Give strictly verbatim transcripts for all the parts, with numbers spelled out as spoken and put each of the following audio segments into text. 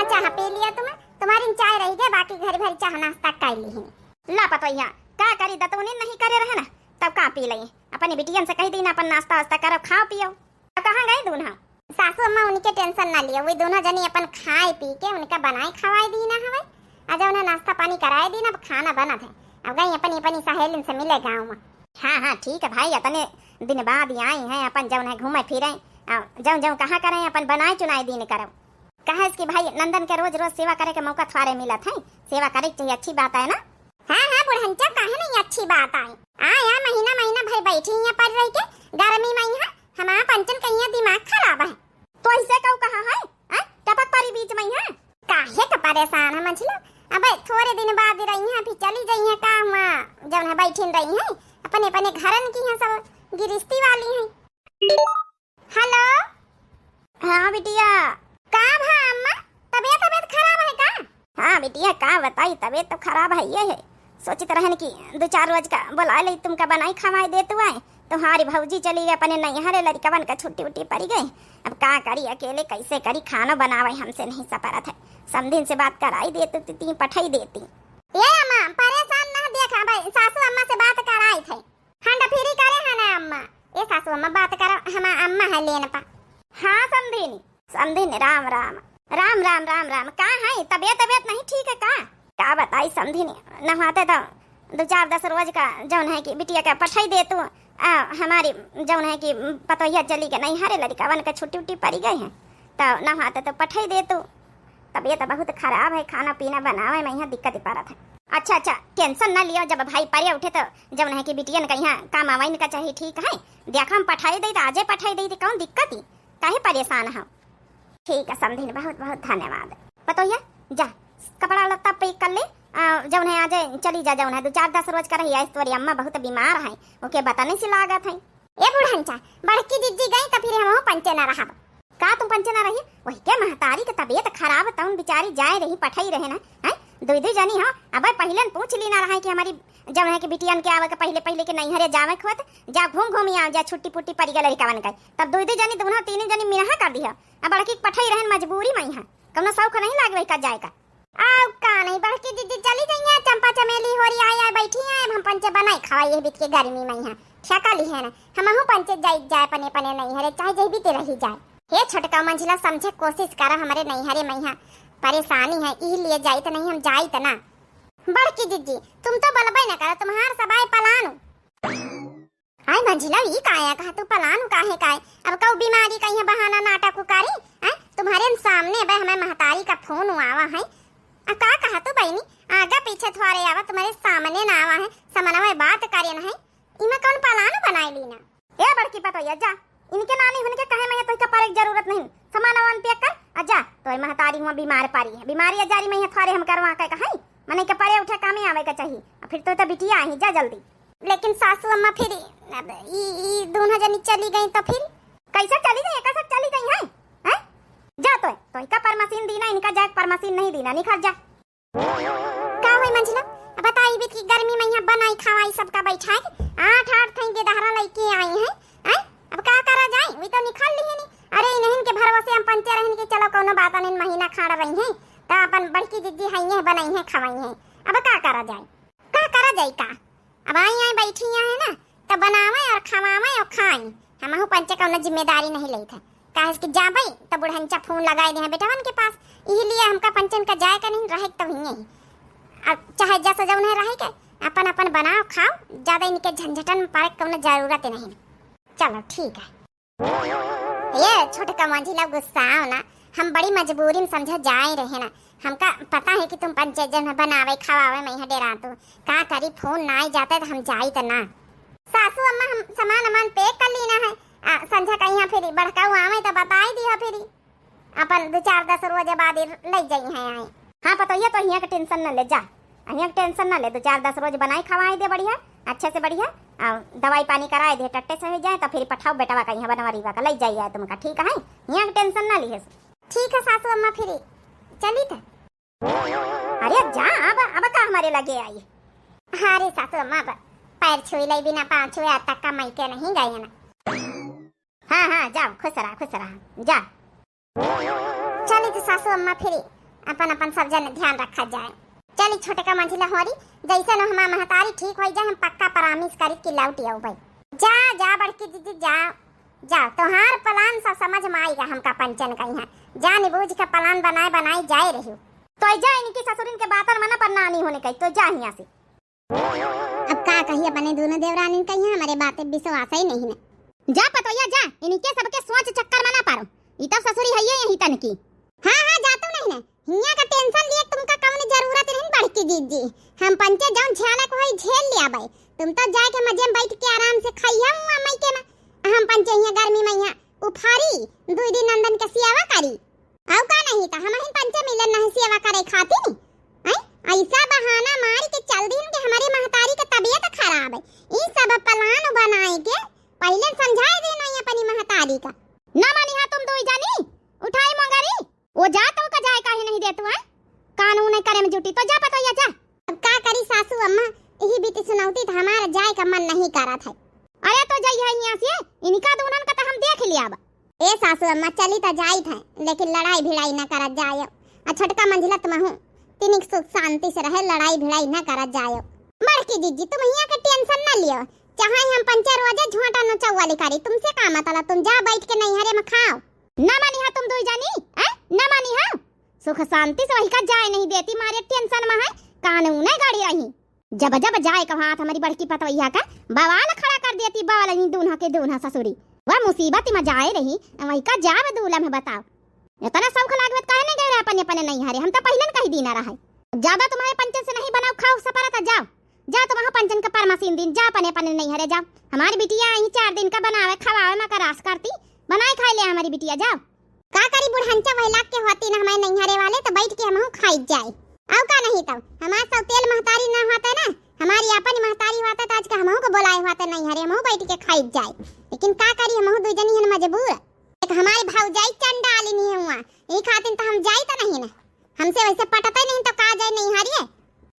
चाह पी लिया तुम, तुम्हारी चाय रही गए, बाकी घर भरी चाह नाश्ता कर ली है। ला पतोहिया, का करी, दतौनी नहीं करे रहे ना, तब का पी लई। अपने बिटियन से कही दीना, अपन नाश्ता वास्ता करो, खाओ पियो। अब कहाँ गई दूनो? सासू अम्मा उनके tension ना लियो, वही दोनों जनी अपन खाए पी के उनका बनाए खवाए दीना हवे। आ जौन है नाश्ता पानी कराए दीना, अब खाना बनत है, अब गई अपनी अपनी सहेलिन से मिले गाँव में। हाँ हाँ ठीक है भाई, इतने दिन बाद ही आई हैं, अपन जौन है घूमे फिरे, आ, जौन जौन कहाँ करें, अपन बनाए चुनाए दीन करो। कहे इसकी भाई नंदन के रोज रोज सेवा करे के मौका थोड़े मिलत है, सेवा करे के चाहिए, अच्छी बात है ना। हाँ हाँ बुढ़ंचा, काहे नहीं अच्छी बात आई। आ या महीना महीना भर बैठी यहाँ पर रह के गर्मी में यहाँ, हमारा पंचन कहिया दिमाग खराब है। तो ऐसे कऊ कहा है, हैं? टपक परी बीच में है। काहे का परेशान है मंझिला? अबे थोड़े दिन बाद रही हैं, फिर चली जाई हैं का हुआ, जौन है बैठिन रही हैं अपने अपने घरन की हैं, सब गिरस्ती वाली हैं। हेलो। हाँ बिटिया। का भा अम्मा, तबीयत तबीयत खराब है का? हाँ बिटिया, का बताई, तबीयत तो खराब है ये है। सोचित रहन कि दो चार रोज का बोला ले, तुमका बनाई खवाई देतु आए। तुम्हारी भौजी चली गई अपने नैहरे, लड़िकवन का छुट्टी उट्टी पड़ी गई। अब का करी, अकेले कैसे करी, खानो बनावे हमसे नहीं सपरत है। समधिन से बात कराई देतु, ती पठाई देती। ये अम्मा परेशान ना देखा भाई, सासू अम्मा से बात कराई थे। हंड फ्री करे है ना अम्मा। ए सासू अम्मा बात करो, हमार अम्मा है लेन पा। हाँ समधिनी, समधिनी, राम राम। राम राम राम राम। का है, तबीयत तबीयत नहीं ठीक है का? का बताई समधिनी, नहाते तो दो चार दस रोज का जौन है कि बिटिया का पठाई देतु, आ, हमारी जौन है कि पतोहिया चली के नैहरे, लड़िकवन के छुट्टी उट्टी पड़ी गई है, तो नहाते तो पठाई देतु। तबीयत बहुत खराब है, खाना पीना बनावे में यहाँ दिक्कत ही पड़त है। अच्छा अच्छा, tension ना लियो, जब भाई परे उठे तो जौन है कि बिटियन का यहाँ काम आवे इनका चाहिए, ठीक है? देखा हम पठाई दई तो आजे पठाई दई तो कौन दिक्कत ही, काहे परेशान हो? ठीक है समधिन, बहुत बहुत धन्यवाद। पतोहिया, जा कपड़ा लत्ता pack कर ले, आ, जौन है आजे चली जा, जौन है दो चार दस रोज का रही, आज तोरी अम्मा बहुत बीमार है, ओके बताने से लागत है। ए बुढ़ंचा, बड़की जिज्जी गई तो फिर हमहू पंचे ना रहब। का तुम पंचे ना रही? वही के महतारी के तबीयत खराब, तउन बिचारी जाए रही, पठाई रहे ना, हैं? दुई दुई जनी हो, अबे पहिले न पूछ ली ना रहा है कि हमारी जौन है कि बिटियन के आवे के पहिले पहिले के नैहरे जावे के होत, जा घूम घूम आओ, जा छुट्टी पुट्टी पड़ी गल लड़िकवन का, तब दुई दुई जनी, दुनो तीन जनी मिनहा कर दिया। अब बड़की के पठाई रहन मजबूरी में यहाँ, कौनो शौक नहीं लागे का जाए का। आउ का नहीं, बड़की जिज्जी चली गई हैं, चंपा चमेली होरी आए आए बैठी हैं, अब हम पंचे बनाई खवाई यही बीत के गर्मी में यहाँ ठेका ली है ना, हमहू पंचे जाई जाए पने पने नैहरे, चाहे जही बीते रही जाए। हे छोटका मंझिला, समझे कोशिश करा, हमरे नैहरे में यहाँ परेशानी है, ई लिए जाइत नहीं, हम जाइत ना। बड़की जिज्जी, तुम तो बलबे न करो, तुम्हार सब आए पलानू। हाय मंझिला, ई काहे कहा तू पलानू काहे काहे? अब कऊ बीमारी का यहाँ बहाना नाटक उकारी? हैं? तुम्हारे सामने अब हमें महतारी का फोन आवा है। आ का कहा तू बहनी? आगा पीछे थ्वारे आवा, तुम्हारे सामने ना आवा है, समनवे बात करे न है। इमा कौन पलानू बनाई ली ना? ए बड़की पतोहिया, जा, इनके नानी हुनके कहे में तोहका परे के जरूरत नहीं। सामान वामान pack कर, आ जा, तोहरी महतारी हुआ बीमार परी है, बीमारी अजारी में थ्वारे हम करवा के कहाई, मने के परे उठे कामे आवे के चाहिए। आ फिर तो, तो बिटिया आई, जा जल्दी। लेकिन सासू अम्मा फिर, अब ई, ई दोनों जनी चली गई तो फिर? कैसे चली गई, एक साथ चली गई है, हैं? जा तो, तोहका परमसीन दीना, इनका जाके परमसीन नहीं दीना, निखर जा। का होई मंझिला? अब बताई बीत की गर्मी में यहाँ बनाई खवाई सबका बैठाए, आठ आठ थई गेदहरा लइके आई हैं, हैं? अब का करा जाए, वी तो निखर ली है नी। अरे इन्हन के भरोसे हम पंचे रहन के चलो कौनो बात नहीं, महीना खाड़ रही हैं, तो अपन बड़की जिज्जी हई हैं, बनाई हैं, खवाई हैं, अब का करा जाए? का करा जाई का? अब आई आई बैठी यहाँ है ना, तो बनावे और खवावे और खाई। हमहू पंचे कौनो जिम्मेदारी नहीं लेत है, काहे कि जाबे तो बुढ़ंचा फोन लगाए दे हैं बेटवन के पास, यही लिए हमका पंचन का जाए का नहीं, रहे तो ही। अब चाहे जैसा जौन है रहे के, अपन अपन बनाओ खाओ, ज्यादा इनके झंझटन में पड़े के कौनो जरूरत ही नहीं। चलो ठीक है। ये छोटका मंझिला गुस्साओ ना, हम बड़ी मजबूरी में समझा जाए रहे ना। हमका पता है कि तुम पंचे जन बनावे खवावे में यहाँ डेरातू। का करी, फोन ना आई जाते तो हम जाई त ना। सासू अम्मा हम सामान अमान pack कर लीना है। आ, संझा का यहाँ फिर बड़का आवे तो बताई दिया फिर। अपन दो चार दस रोज बाद ले जाई हैं आई। हाँ पतोहिया, तो हियाँ के tension न ले जा, हियाँ के tension न ले, दो चार दस रोज बनाई खवाई दे बढ़िया, अच्छे से बढ़िया, आ दवाई पानी कराए दे, टट्टे से हो जाए तो फिर पठाओ बेटवा का यहाँ बनवरीवा का ले जाइए तुमका, ठीक है? हियाँ के tension न लिहे। ठीक है सासू अम्मा, फिर चली थे। अरे जा, अब अब का हमारे लगे आई। हाँ रे सासू अम्मा, अब पैर छुई ले बिना पाँव छुए आज तक का मायके नहीं गए ना। हाँ हाँ, जाओ, खुश रहा, खुश रहा, जा। चली तो सासू अम्मा फिर, अपन अपन सब जन ध्यान रखा जाए। चली छोटका मंझिला होरी, जैसे न हमार महतारी ठीक होई जाए, हम पक्का promise करी कि लौट आउबे। जा, जा बड़की दीदी, जा, जा, तोहार plan सब समझ में आइगा हमका पंचन का यहाँ। जान बूझ के plan बनाए बनाए जाए रही। तो जा इनकी ससुरिन के बातन मना पर नानी होने कही, तो जा हियाँ से। अब का कही अपने दोनों देवरानिन का यहाँ हमरे बाते विश्वास ही नहीं है। जा पतोहिया जा, इनके सबके सोच चक्कर मना पारो। ई तब ससुरी है ये यही तन की। हाँ, हाँ, जातू नहीं ने। हियाँ का tension लिए तुमका कौन जरूरत नहीं बड़की जीजी। हम पंचे जौन झेले को होई झेल लिया बाई। तुम तो जाए के मजे में बैठ के आराम से खाइया हुआ मई के में। हम पंचे हियाँ गर्मी में हियाँ उफारी, दुई दिन नंदन के सेवा करी। अउ का नहीं त हमहिन पंचे मिलन नहीं सेवा करे खातिर। हैं? ऐसा बहाना मार के चल दिन के हमरे महतारी के तबीयत खराब है। ई सब plan बनाए के पहिले समझाए देना ही अपनी महतारी का। ना मानी हा तुम दुई जानी, उठाई मोंगरी। वो जा तो का जाए काहे नहीं देतू है? कानून है करे में जुटी तो जा पतोहिया जा। अब का करी सासू अम्मा, यही बीती सुनौती त हमारा जाए का मन नहीं करत है। अरे तो जाई है यहाँ से, इनका दूनन का तो हम देख लिया अब। ए सासू अम्मा, चली त जाइत है, लेकिन लड़ाई भिड़ाई न करत जायो। आ छोटका मंझिला तुमहू तिनिक सुख शांति से रहे, लड़ाई भिड़ाई न करत जायो। बड़की जीजी, तुम हियाँ के tension न लियो, चाहे हम पंचे रोजे झोंटा नचौवाली करी, तुमसे का मतलब, तुम जा बैठ के नैहरे में खाओ। न मानी हा तुम दुई जानी, हैं? न मानी हा? सुख शांति से वही का जाए नहीं देती, मारे tension में है, कानून है गाड़ी रही। जब जब जाए का हाथ हमारी बड़की पतवैया का बवाल खड़ा कर देती, बवाल इन दून्हा के दून्हा ससुरी। वह मुसीबत में जाए रही, वही का जाब दूल्हा में बताओ। इतना शौक लागत काहे नहीं गए रहे अपने अपने नैहरे, हम तो पहले न कही दीना रहा है। ज्यादा तुम्हारे पंचन से नहीं बनाओ खाओ सपरा था, जाओ। जा तुम वहाँ पंचन का परमासीन दिन, जा अपने अपने नैहरे जाओ। हमारी बिटिया आई चार दिन का बनावे, खवावे, मकरास करती, बनाए खाए ले हमारी बिटिया, जाओ। का करी बुढ़ंचा वहला के होती ना हमारे नैहरे वाले, तो बैठ के हमहू खाई जाए। अउ का नहीं तब, हमार सब तेल महतारी ना होते ना, हमारी अपन महतारी होते तो आज का हमहू को बोलाए होते नैहरे, हमहू बैठ के खाई जाए। लेकिन का करी, हमहू दू जनी हन मजबूर। एक हमारी भौजाई चंडालिनी है हुआ, यही खातिर तो हम जाई तो नहीं ना। हमसे वैसे पटते नहीं तो का जाए नैहरिए।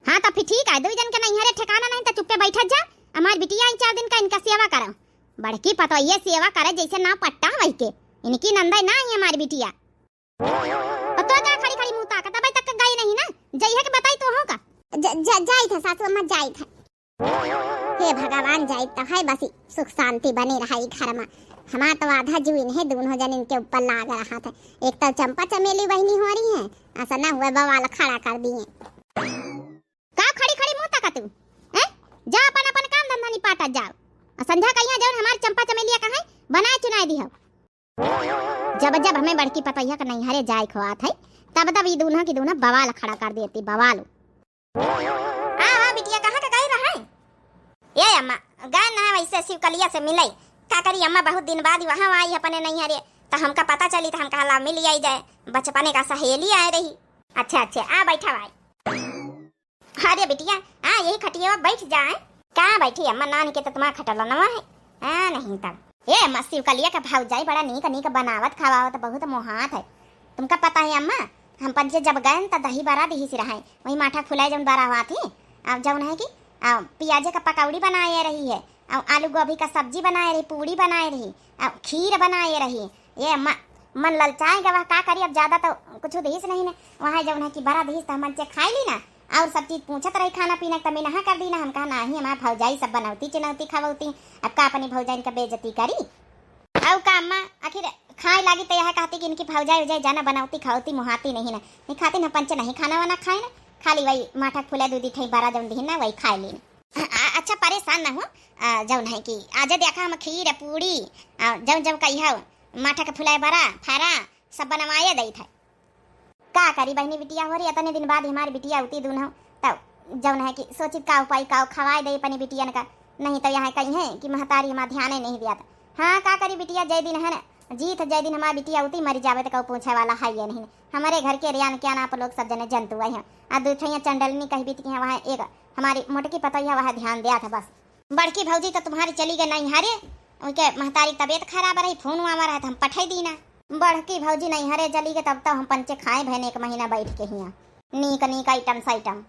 हाँ तो फिर ठीक है, दुई जन के नैहरे ठिकाना नहीं तो चुप्पे बैठत जा। हमार बिटिया आई चार दिन का इनका सेवा करो। बड़की पतोहिए सेवा करे जैसे ना पट्टा वही के। इनकी नंदे ना आई हमार बिटिया। और तो जा खड़ी खड़ी मुँह ताकत, अबे तक गई नहीं ना। जइहे के बताई तो होगा। ज-, ज-, जाई था सासू अम्मा, जाई था। हे भगवान, जाई तो है बस सुख शांति बनी रहा ई घर में। हमार तो आधा जीव इन्हें दोनों जन इनके ऊपर लाग रहा था। एक तो चंपा चमेली बहनी हो रही है, ऐसा ना हुआ बवाल खड़ा कर दिए। का खड़ी खड़ी मुँह तकत हूँ? हैं? जा अपन अपन काम धंधा निपाटा जाओ। आ संझा कहिया जौन हमार चंपा चमेलिया कहाँ बनाए चुनाए दिहो। जब जब हमें बड़की पतोहिया के नैहरे जाए खोआत है, तब तब ई दून्हा की दून्हा बवाल खड़ा कर देती, बवाल। आ, आ, बिटिया, कहाँ के गई रहे? ए अम्मा, गए ना वैसे शिवकलिया से मिले। का करी अम्मा, बहुत दिन बाद वहाँ आई अपने नैहरे, तो हमका पता चली तो हम कहा ला मिल आई जाए, बचपने का सहेली आए रही। अच्छा, अच्छा, आ बैठा भाई। अरे बिटिया, आ यही खटिया बैठ जाए। का बैठी अम्मा, नान के तो तुम्हारा खटला नवा है। आ नहीं तब। ए अम्मा, शिवकलिया का भौजाई बड़ा नीक नीक बनावत खवावत, बहुत मोहात है। तुमका पता है अम्मा, हम पंचे जब गए न त दही बरा दिहिस रहे, वही माठा फुलाए जौन बरा हुआ थी, अब जौन है कि आ, पियाजे का पकौड़ी बनाए रही है, आ, आलू गोभी का सब्जी बनाए रही, पूड़ी बनाए रही, आ, खीर बनाए रही। ए अम्मा, मन ललचाए गवा, का करी, अब ज्यादा तो कुछ दिहिस नहीं ने। वहाँ जौन है कि बरा दिहिस तो हम पंचे खाई ली ना, और सब चीज पूछत रही खाना पीना, तब नहा कर दी ना। हम कहा नाही, हमार भौजाई सब बनौती चिनौती खवौती, अब का अपनी भौजाइन का बेइज्जती करी? अउ का अम्मा, आखिर खाए लागी तो यह कहती कि इनकी भौजाई उजाई जाना बनौती खवौती मुहाती नहीं ना, नहीं खाती ना, पंचे नहीं खाना वाना खाए ना, खाली वही माठा फूले दूधी ठई बरा जौन दिहिन ना वही खाए ली ना। आ, अच्छा परेशान ना हो, आ, जौन है कि आज देखा हम खीर पूड़ी, आ, जौन जौन कही हो, माठा के फुलाए बरा फारा सब बनवाए दई था। का करी बहनी बिटिया हो रही, इतने दिन बाद हमारी बिटिया उती दून हो, तब जौन है कि सोचित का उपाय का खवाए दे अपनी बिटियन का, नहीं तो यहाँ कही है कि महतारी हमार ध्यान ही नहीं दिया था। हाँ का करी बिटिया, जय दिन है ना जीत, जय दिन हमारी बिटिया उती मरी जावे तो कहू पूछे वाला है ये नहीं। हमारे घर के रियान क्या ना आप लोग सब जने जंतु है, आ दू ठैया चंडलनी कही बीत की है वहाँ एक हमारी मोटकी पतोहिया वह ध्यान दिया था बस। बड़की भौजी तो तुम्हारी चली गई नैहरे, उनके महतारी की तबीयत खराब रही, फोन आवा रहा तो हम पठाई दी ना। बड़की भौजी नैहरे चली गई तब तो हम पंचे खाए भैन एक महीना बैठ के हिया, नीक नीक आइटम साइटम।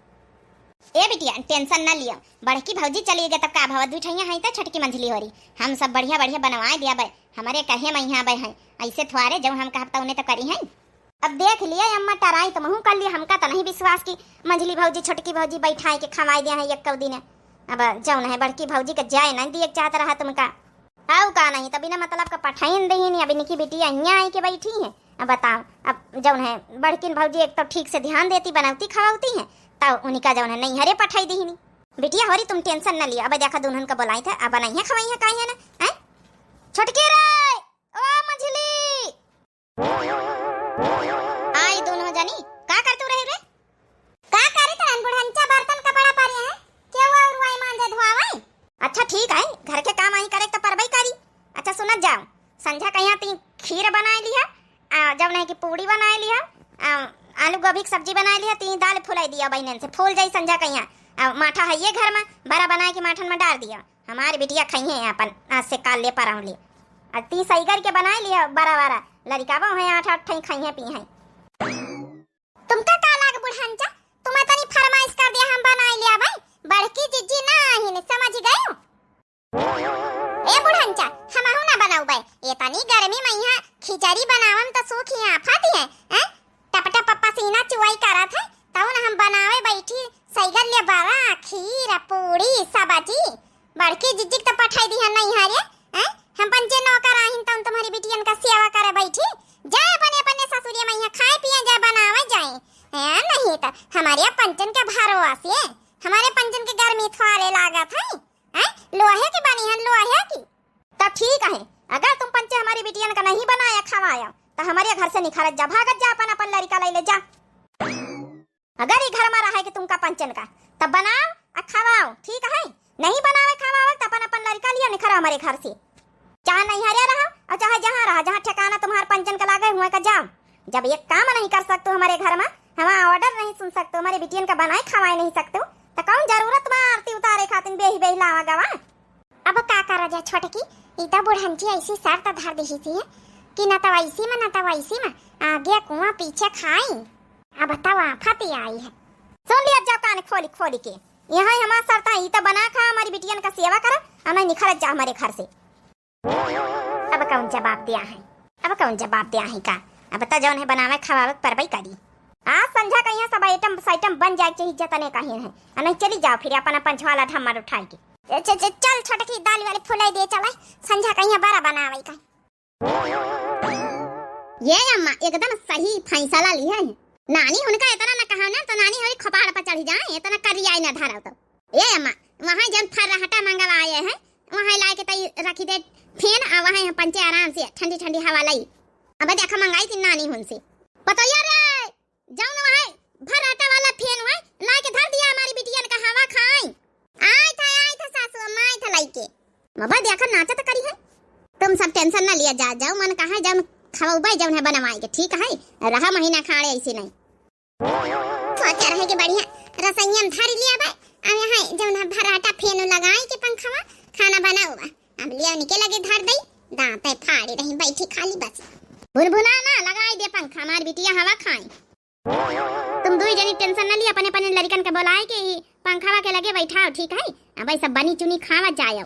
ए बिटिया tension न लियो, बड़की भौजी चली गई तब का भवा, दू ठैया हैं तो छोटकी मंझली हो रही, हम सब बढ़िया बढ़िया बनवाए दिया बे, हमारे कहे में यहाँ बे हैं, ऐसे थ्वारे जब हम कहब तो उन्हें तो करी हैं। अब देख लिया अम्मा, टराई तुमहू कर लिया, हमका त नहीं विश्वास कि मंझली भौजी, छोटकी भौजी बैठाए के खवाई दिया है एक्कौ दिन। अब जौन है बड़की भौजी के जाए नहीं दिए के चाहत रहा तुमका। आऊ का नहीं, त बिना मतलब का पठाइन दही नहीं। अब इनकी बिटिया हियाँ आई के बैठी है। अब बताओ, अब जौन है बड़किन भौजी एक तो ठीक से ध्यान देती, बनौती खवाउती है, तब उनका जौन है नैहरे पठाई दही नहीं। बिटिया होरी तुम tension न लिया, अब देखा दुल्हन का बोलाई था, अब बनाई है खवाई है काई है ना, हैं? छोटकी रे, ओ मंझली, आई दोनों जनी, का करतू रहे रे? का करी तहन बुढ़ंचा बर्तन कपड़ा परे हैं, केहू और वाई मांजे धोआवे? अच्छा ठीक है, घर के काम आई करे त परबई करी। अच्छा सुनत जाओ, संझा कहिया ती खीर बनाए लिहा, आ, जब नहीं कि पूड़ी बनाए लिहा, आ, आलू गोभी की सब्जी बनाए लिहा, ती दाल फुलाई दिया बहनन से, फूल जाई संझा कहिया। आ, माठा है ये घर में, बरा बनाए के माठन में डाल दिया। हमारी बिटिया खइहे अपन आज से काल ले परौं ले। आ ती सही करके बनाए लिया बरा बरा, लड़िकावा हैं आठ आठ ठई खइहे पीहे। तुमका का लाग बुढ़ंचा, तुम तनी फरमाइश कर दिया हम बनाए लिया भाई, बड़की जिज्जी ना आहिन, समझ गयो? ए बुढ़ंचा, हमहू ना बनौबे, ये तनी गर्मी में यहाँ खिचड़ी बनावम त सूखी आफत है, हैं? टप टप पसीना चुआई करत है, तउन हम बनावे बैठी, सैगल ले बरा, खीर, पूड़ी, सब्जी। बड़की जिज्जिक त पठाई दिहा नैहरे, हैं? हम पंचे नौकर आहिन, तउन तुम्हारी बिटियन का सेवा करे बैठी। जाए अपने अपने ससुरिया में यहाँ खाए पिए जाए, बनावे जाए। हैं, नहीं त हमारे पंचन के भरोसे, हमारे पंचन के गर्मी थोड़े लागत है, हैं? लोहे की बनी है, लोहे की। त ठीक है, अगर तुम पंचे हमारी बिटियन का नहीं बनाया खवाया, त हमारे घर से निखरत जा, भागत जा, अपन अपन लड़िका ले ले जा। अगर ई घर में रहे कि तुमका पंचन का, तब बनाओ आ खवाओ, ठीक है? नहीं बनावे खवावे त अपन अपन लड़िका लिया निखरो हमारे घर से। चाहे नैहरे रहो और चाहे जहाँ रहो, जहाँ ठिकाना तुम्हार पंचन का लागे हुए का जाओ। जब एक काम नहीं कर सकते हमारे घर में, हमारा order नहीं सुन सकते, हमारे बिटियन का बनाए खवाए नहीं सकते, त कौन जरूरत बा आरती उतारे खातिर बेही बेही लावा गवा? अब का करा जाए छोटकी, ई त बुढ़ंची ऐसी शर्त धर दिही सी है कि न त वैसी में, न त वैसी में, आगे कुआं पीछे खाई। अब त आफत आई है। सुन लिया जाओ कान खोली खोली के, यहाँ हमार शर्त है, ई त बना खा, हमारी बिटियन का सेवा करा, और नहीं निखरत जा हमारे घर से। अब कौन जवाब दिया है, अब कौन जवाब दिया है का? अब त जौन है बनावे खवावे परबई करी। आज संझा कहिया सब item साइटम बन जाए चाहिए, जतने कहिए है, आ नहीं चली जाओ फिर अपन अपन झोला ढम्मर उठाए के। च-, च-, च-, चल छोटकी दाल वाली फुलाई दे चला, संझा कहिया बरा बनावे का। ये अम्मा एकदम सही फैसला ली है। नानी उनका इतना न कहा ना, त नानी हमारी खपाड़ पर चढ़ी जाए, इतना करियाई न धरा तो। ए अम्मा, वहाँ जौन फर्राटा मंगवाए है, वहाँ लाए के तई रखी दे fan, आ वहाँ हम पंचे आराम से ठंडी ठंडी हवा लाई। अब देखा मंगाई थी नानी हुन से। पतोहिया रे, जौन वहाँ फर्राटा वाला fan हुआ, लाए के धर दिया हमारी बिटियन का हवा खाई। आय था, आय था सासू अम्मा, आय था लाइके। बाबा देखा नाचत करी है। तुम सब tension ना लिया जा, जाओ मन कहा है, जौन खवाऊ बाई जौन है बनवाए के, ठीक है? रहा महीना खाड़े ऐसे नहीं। सोचा रहे कि बढ़िया रसोइया में धर लिया बा। अब यहाँ जौन है फर्राटा fan लगाई के पंखवा खाना बनाऊ बा। अब लिया उनके लगे धर दई, दांते फाड़ी रही बैठी खाली बस। भुनभुना ना लगाई दे पंखा, हमार बिटिया हवा खाई। तुम दुई जनी tension न लिया, अपने अपने लड़िकन के बोलाए के ही पंखवा के लगे बैठाओ, ठीक है? अब सब बनी चुनी खावा जाओ।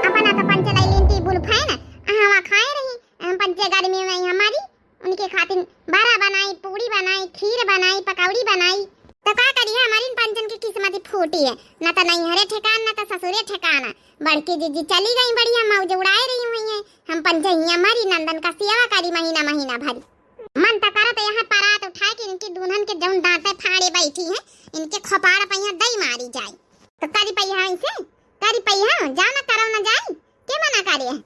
अपना तो पंचे लाई लीन टेबुल फैन, हवा खाए रही। हम पंचे गर्मी में हमारी, उनके खातिर बरा बनाई, पूड़ी बनाई, खीर बनाई, पकौड़ी बनाई। तो का करी है, हमारी इन पंचन की किस्मत ही फूटी है, न तो नैहरे ठिकान, न तो ससुरे ठिकाना। बड़की जीजी चली गई, बढ़िया मौज उड़ाए रही हुई है। हम पंचे ही हमारी नंदन का सेवा करी महीना महीना भरी। मन त करत यहाँ परात उठाए कि इनकी दुल्हन के जौन दांते फाड़े बैठी है, इनके खपाड़ पहिया दई मारी जाए। तो करी पहिया ऐसे, करी पहिया, जा न करो न जाई, के मना करे है?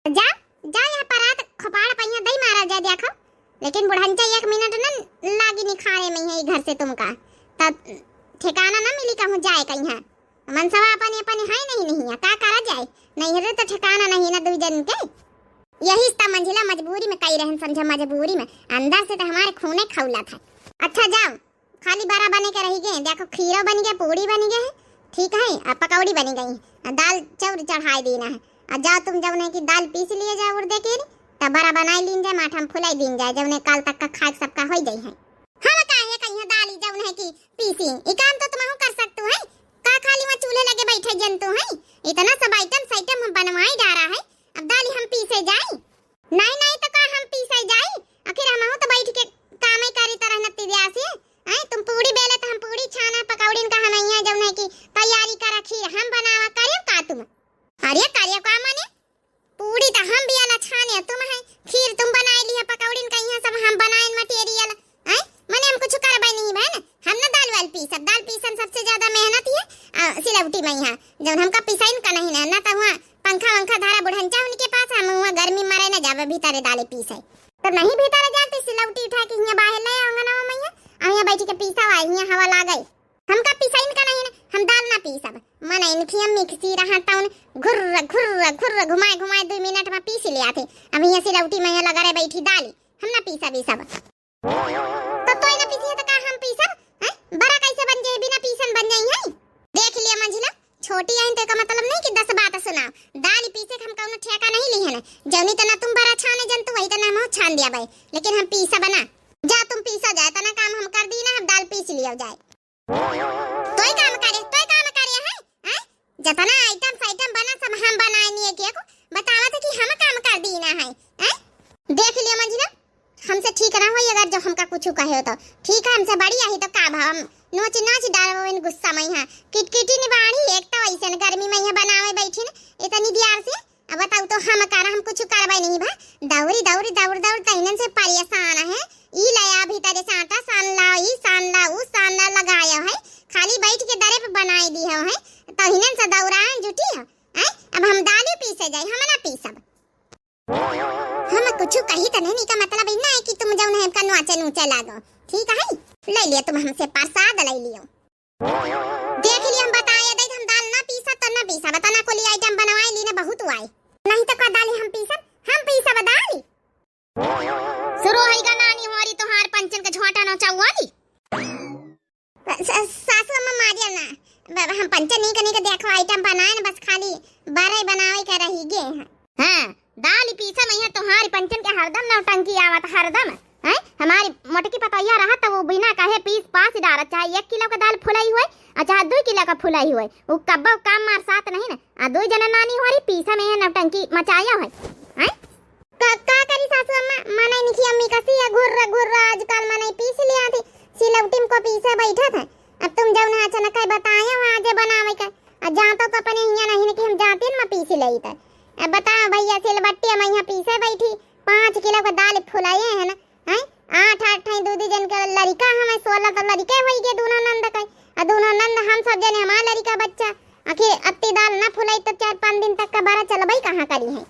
जा, जा यहाँ परात खपाड़ पहिया दई मारा जाए, देखो। लेकिन बुढ़ंचा एक मिनट न लागी निखारे में है घर से तुमका, तब ठिकाना न मिली कहूँ जाए कहीं। मनसवा अपने अपने है नहीं, नहीं है, का करा जाए? नैहरे तो ठिकाना नहीं ना दुई जन के। यही ता मंझिला मजबूरी में कई रहन समझा, मजबूरी में। अंदर से तो हमारे खूने खौला था। अच्छा जाओ, खाली बरा बने के रही गए, देखो खीरो बन गए, पूड़ी बन गए है, ठीक है, आ पकौड़ी बन गई, आ दाल चाउर चढ़ाए देना है। आ जाओ तुम जब नहीं कि दाल पीस लिए जाओ उर्दे के, तब बरा बनाए लीन जाए, माठा में फुलाई दीन जाए, जब नहीं काल तक का खाए सबका हो जाए है। हम काहे कहिया दाली जौन है कि पीसी, ई काम तो तुमहू कर सकतू है। का खाली वहाँ चूल्हे लगे बैठे जनतू है? इतना सब आइटम साइटम हम बनवाई डारा है, अब दाली हम पीसे जाई? नहीं, नहीं, तो का हम पीसे जाई? आखिर हमहू तो बैठ के कामे करी तरह नत्ती दिया से। हैं, तुम पूड़ी बेले तो हम पूड़ी छाना, पकौड़िन का हम यहाँ जौन है कि तैयारी करा, खीर हम बनावा, करे का तुम? अरे करे का माने? पूड़ी तो हम बेला छाने, तुम है खीर तुम बनाए लिया, पकौड़िन का यहाँ सब हम बनाए material। हैं, माने हम कुछ करबे नहीं बहन, हम ना दाल वाल पीसब, दाल पीसन सबसे ज्यादा मेहनत ही है, आ, सिलौटी में यहाँ जौन हमका पिसाइन का नहीं ना, ना तो हुआ पंखा वंखा धारा बुढ़ंचा उनके पास, हम हुआ गर्मी मरे ना जाबे भीतरे दाले पीसे। तो नहीं भीतर जाते, सिलौटी उठा के हियाँ बाहर ले आओ अंगनवा में, हियाँ, और हियाँ बैठ के पीसा हुआ, हियाँ हवा लागे। हमका पिसाइन का नहीं ना, हम दाल ना पीसब। मन इनखी हम मिक्सी रहा तौन घुर्र, घुर्र, घुर्र घुमाए, घुमाए दो मिनट में पीस लिया थे। अब हियाँ सिलौटी में हियाँ लगा रहे बैठी दाली, हम ना पीसब ई सब। तो तोय ना पीसी है तो का हम पीसब? हैं? बरा कैसे बन जाए, बिना पीसन बन जाई है? देख लिया मंझिला, छोटी आइन तो का मतलब नहीं कि दस बात सुनाओ। दाल पीसे के हम कौनो ठेका नहीं ली है ना। जौनी तना तुम बरा छाने जनतु वही तना हम छान दिया भाई, लेकिन हम पीसा बना। जा तुम पीसा जाए, तना काम हम कर दी ना, हम दाल पीस लिया जाए। तोय काम करे, तोय काम करे है, हैं? जतना आइटम साइटम बना सब हम बनाए नहीं है, के को बतावा थे कि हम काम कर दी ना है, हैं? देख लिया मंझिला, हमसे ठीक ना होई अगर जो हमका कुछ कहे हो तो। ठीक है, हमसे बड़ी आई तो का भा हम नोच नाच डालबो इन गुस्सा में यहाँ। किटकिटी निबाड़ी एक तो ऐसे न गर्मी में यहाँ बनावे बैठी न इतनी दियार से। अब बताऊ तो हम कर, हम कुछ करबे नहीं भा। दौरी दौरी दौर दौर तैनन से परेशान है। ई लया भीतर से आटा सान ला, ई सान ला, ऊ सान ला लगाया है। खाली बैठ के दरे पे बनाए दी है, तहिनन से दौरान जुटी है। हैं? अब हम दाली पीसे जाए, हम ना पीसब। हम कुछ कही त नहीं, का मतलब ई ना है कि तुम जौन है हमका नोचे नोचे लागो। ठीक है, ले लियो तुम हमसे प्रसाद ले लियो। देख लियो, हम बताए दे, हम दाल ना पीसा त ना पीसा, बता ना कोली आइटम बनवाए ली ना बहुत हुआ है। नहीं तो का दाल हम पीसा, हम पीसा दाल। शुरू होइगा नानी होरी तोहार पंचन के झोंटा नोचौआ ली। स-, स-, सासू अम्मा मारिया ना। ब-, हम पंचन नहीं कनी के देखो आइटम बनाए ना, बस खाली बरे बनावे के रही गे हैं। हाँ, दाल पीसे में यहाँ तोहार पंचन के हरदम नौटंकी आवत, हरदम। हैं? हमारी मोटकी पतोहिया रहा तो वो बिना कहे पीस पास डारत, चाहे एक किलो के दाल फुलाई हुए और चाहे दो किलो का फुलाई हुए, वो कब्बो काम मार साथ नहीं ना। आ दो जना नानी होरी पीसा में यहाँ नौटंकी मचाया है। हैं? का, का करी सासू अम्मा, माने इनकी अम्मी कसी है, घुर्र घुर्र आजकल माने पीस लिया थी, सिलौटी में को पीसे बैठा था। अब तुम जौन है अचानक है बताए हो आजे बनावे का, आ जाता तो अपने हियाँ नहीं न कि हम जाते न मैं पीस ले था। अब बताओ भैया, सिलबट्टी हम यहाँ पीसे बैठी, पाँच किलो का दाल फुलाए है ना, हैं? आठ आठ ठई दू दू जन के लड़िका हमें, सोलह तो लड़िके होई गे दूनो नंद के, आ दूनो नंद हम सब जने हमार लड़िका बच्चा, आखिर अत्ती दाल ना फुलाई तो चार पाँच दिन तक का बरा चलबई कहाँ करी है?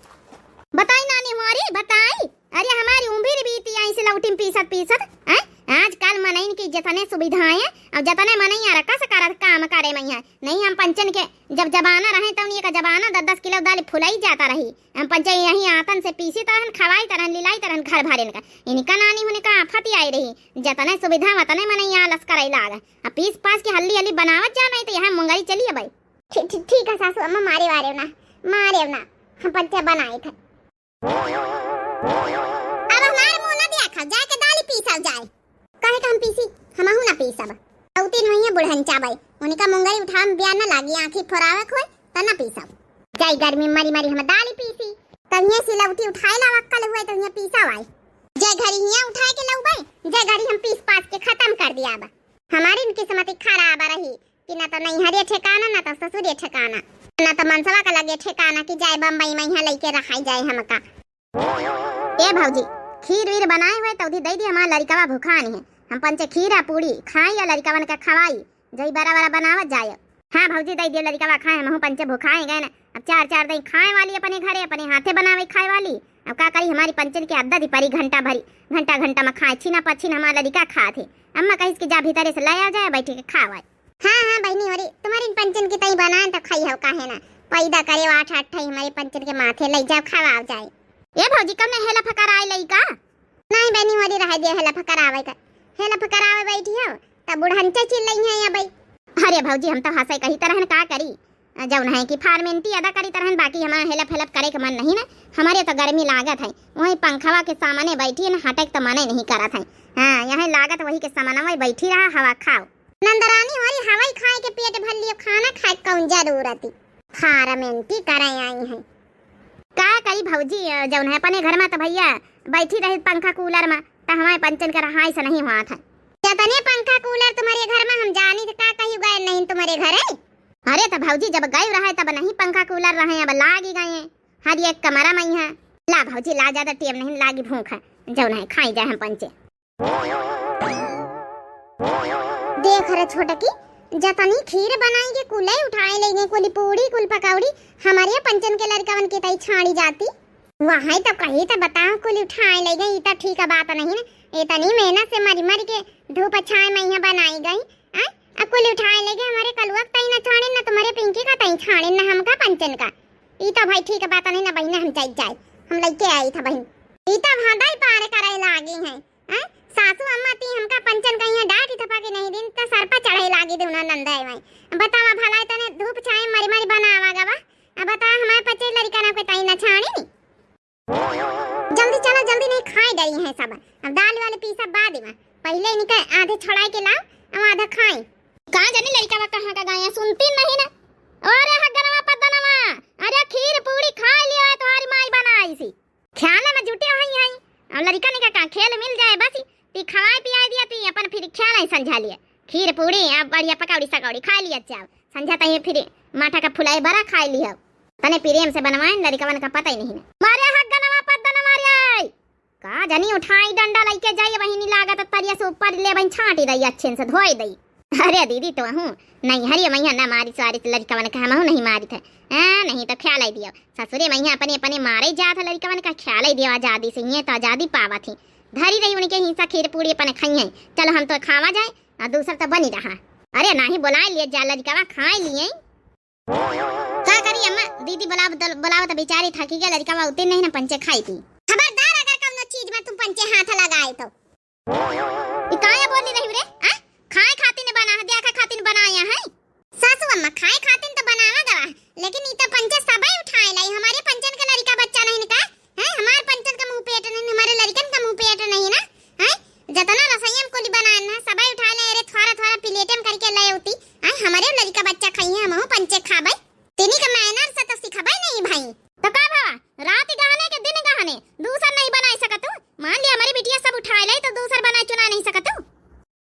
बताई नानी मोरी, बताई। अरे हमारी उम्र बीती आई सिलौटी में पीसत पीसत, हैं? आजकल मनइन की जतने सुविधाएं और जतने मनई रकस करत काम करे मैया। नहीं हम पंचन के जब जमाना रहे तो उन्हीं का जमाना दस दस किलो दाल फुलाई जाता रही। हम पंचे यहीं आतन से पीसी तरहन, खवाई तरहन, लिलाई तरहन घर भरेन का। इनका नानी होने का आफत ही आई रही। जतने सुविधा वतने मनई आलस करे लाग। अब पीस पास के हल्ली हल्ली बनावत जा, नहीं तो यहाँ मुंगरी चली अब। ठी-, ठी-, ठीक है सासू अम्मा, मारे वारे ना, मारे ना, हम पंचे बनाए थे। अब हमार मुंह ना देखा, जाके दाल पीसा जाए। काहे का हम पीसी? हमहू ना पीसब। दो तीन महीने बुढ़न चाबे, उनका मुंगरी उठावे में ब्याह ना लागी, आँखी फोरावे खोए, त ना पीसब। जाई गर्मी मरी मरी हम दाल पीसी, तहिए सिलौटी उठाए लावा, कल हुए तहिए पीसा वाई। जे घड़ी हियाँ उठाए के लउबे, जे घड़ी हम पीस पास के खत्म कर दिया बा। हमारी इनकी किस्मत खराब रही कि ना तो नैहरे ठिकाना, ना तो ससुरे ठिकाना, ना तो मनसवा का लगे ठिकाना कि जाए बम्बई में यहाँ लइके रहाई जाए हमका। ए भौजी, खीर वीर बनाए हुए तौदी दे दी, हमार लड़िकवा भुखान है। हम पंचे खीर आ पूड़ी खाई या लड़िकवन के खवाई, जई बरा बरा बनावत जाए। हाँ भौजी, दे दियो लड़िकवा खाए, हमहू पंचे भुखाए गए ना। अब चार चार दई खाए वाली अपने घरे, अपने हाथे बनावे खाए वाली। अब का करी, हमारी पंचन के आदत ही परी घंटा भरी, घंटा घंटा में खाए, छीना पछीन हमार लड़िका खात है। अम्मा कहिस कि जा भीतरे से ले आ जाए, बैठ के खावाए। हाँ, हाँ, बहिनी होरी, तुम्हारी पंचन की तई बनाए तो खाई हो, काहे ना? पैदा करे आठ आठ ठई हमारे पंचन के माथे, ले जाओ, खवाओ जाए। ए भौजी, कब ने हेला फकर आए लइका? नहीं बहिनी होरी, रह दे हेला फकर आवे का। हेला फकर आवे बैठी हो, तब बुढ़न चचिल लई है अबई। अरे भौजी, हम तो हंसे कही तरहन का करी, जौन है कि फार्मेंटी अदा करी तरहन, बाकी हमारा हेलप हेलप करे के मन नहीं ना। हमारे तो गर्मी लागत है, वही पंखवा के सामने बैठी है ना, हटे के तो मने नहीं करत है। हाँ, यहाँ लागत वही के सामने बैठी रहा, हवा खाओ। नंदरानी होरी हवाई खाए के पेट भर लियो, खाना खाए के कौन जरूरत है? फारमेंटी करे आई हैं। का करी भौजी, जौन है अपने घर में तो भैया बैठी रही पंखा कूलर में, त हमारे पंचन का रहाइस नहीं हुआ था। जतने पंखा कूलर तुम्हरे घर मा हम जानी त का कही गए नहीं तुम्हरे घरे। अरे त भौजी जब गए रहे तब नहीं पंखा कूलर रहे, अब लागी गए हर एक कमरा मा ही है। ला भौजी ला, ज्यादा टेम नहीं लागी, भूख है, जौन है खाई जाए हम पंचे। देख रे छोटकी, जतनी खीर बनाई के कुले उठाए ले गई, कुली पूड़ी कुल पकौड़ी हमारे पंचन के लड़कवन के तई छाड़ी जाती। वहाँ तो कही तो बताओ, कुली उठाए ले गई, ई तो ठीक बात नहीं ना। इतनी मेहनत से मरी मरी के धूप छाए मा यहाँ बनाई गई, आ? आ कुली उठाए ले गई, हमारे कलुआ के तई ना छाड़े, ना तुम्हरे पिंकी का तई छाड़े, ना हमका पंचन का। ई तो भाई ठीक बात नहीं ना बहिना, हम जाई जाए, हम लइके आई था बहिन। ई तो भादई पार करे लागी हैं। हैं? सासू अम्मा ती हमका पंचन कहिया डांट थपा के नहीं दिन त सर पर चढ़े लागी दूनो नंदे में। बतावा भला तने धूप छाए मरी मरी बनावा गवा। अब बता हमारे पचे लड़का ना कोई ताई ना छाड़ी। जल्दी चला, जल्दी नहीं खाए डरी है सब। अब दाल वाले पीसा बाद में। पहले इनके आधे छड़ाई के लाओ, अब आधा खाए। का जानी लड़का वा कहाँ का गाया, सुनती नहीं ना। अरे हगनवा पद्दनवा, अरे खीर पूड़ी खाए लियो, तुम्हारी माई बनाई सी। ख्याल में जुटे हई हई। अब लड़िकन का, का खेल मिल जाए बस, ती खवाए पियाए दिया, ती अपन फिर ख्याल है संझा लिए। खीर पूड़ी, अब बढ़िया पकौड़ी सकौड़ी खाए लिया जाओ। संझा तई फिर माठा का फुलाए बरा खाए लिया। तने प्रेम से बनवाए, लड़िकवन का पता ही नहीं ना। मारे हक गनवा पद्दन मारे। का जानी उठाई डंडा लइके जाई, बहिनी लागत तरिया से ऊपर ले बहिन छाटी दई, अच्छे से धोई दई। अरे दीदी, तो हूँ नहीं हरिये मैया ना मारी स्वारी लड़िकवन का, हमहू नहीं मारी थे। हाँ, नहीं तो ख्याल आई दियो। ससुरे मैया अपने, अपने मारे जात है लड़िकवन का, ख्याल आई दियो। आजादी से ये तो आजादी पावा थी। धरी रही उनके हिस्सा खीर पूड़ी अपने खाई हैं। चलो हम तो खावा जाए, और दूसर तो बनी रहा। अरे नहीं, बुलाए लिए जा लड़िकवा, खाए लिए। का करी अम्मा, दीदी बुलाव, बुलाव तो बेचारी थकी गया, लड़िकवा उतने नहीं ना पंचे खाई थी। खबरदार अगर कौनो चीज में तुम पंचे हाथ लगाए तो। ई काया बोली रही रे? आ? खाए खातिर ने बना है, देखा खातिर बनाया है। सासू अम्मा, खाए खातिर तो बनावा गवा, लेकिन ई तो पंचे सबई उठाए लाई। हमारे पंचन के लड़िका बच्चा नहीं का? हैं? हमार पंचन का मुंह पेट नहीं, हमारे लड़िकन का मुंह पेट नहीं ना? हैं? जतना रसोईया में कुली बनाए ना, सबई उठाए लाई। अरे थोड़ा थोड़ा प्लेटे में करके ले होती। हैं? हमारे लड़िका बच्चा खाई है, हमहू पंचे खाबे। तेनी का मैनर से तो सिखबे नहीं भाई। तो का भवा, रात गहने के दिन गहने, दूसर नहीं बनाई सकत तू? मान लिया हमारी बिटिया सब उठाए लाई तो दूसर बनाए चुना नहीं सकत तू?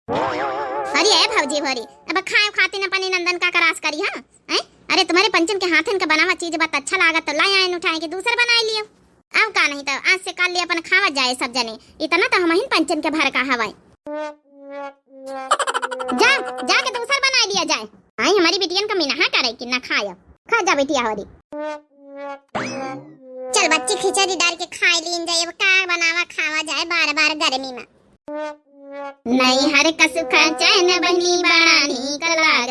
अरे ए भौजी भोरी, अब खाए खातिर अपने नंदन का करास करी, हाँ? हैं? अरे तुम्हारे पंचन के हाथन का बनावा चीज बात अच्छा लागत तो ला आए उठाए के दूसर बनाए लियो। अब का नहीं तो आज से काल ले अपन खावा जाए सब जने। इतना तो हमहिन पंचन के भर का हवाए। जा, जाके दूसर बनाए लिया जाए। आई हमारी बिटियन का मिनहा करे कि ना खाए। खा जा बिटिया होरी। चल बच्ची, खिचड़ी डाल के खाए लीन जाए। अब का बनावा खावा जाए बार बार गर्मी में। नैहर का सुख चैन बहिनी बड़ा नीक लागे।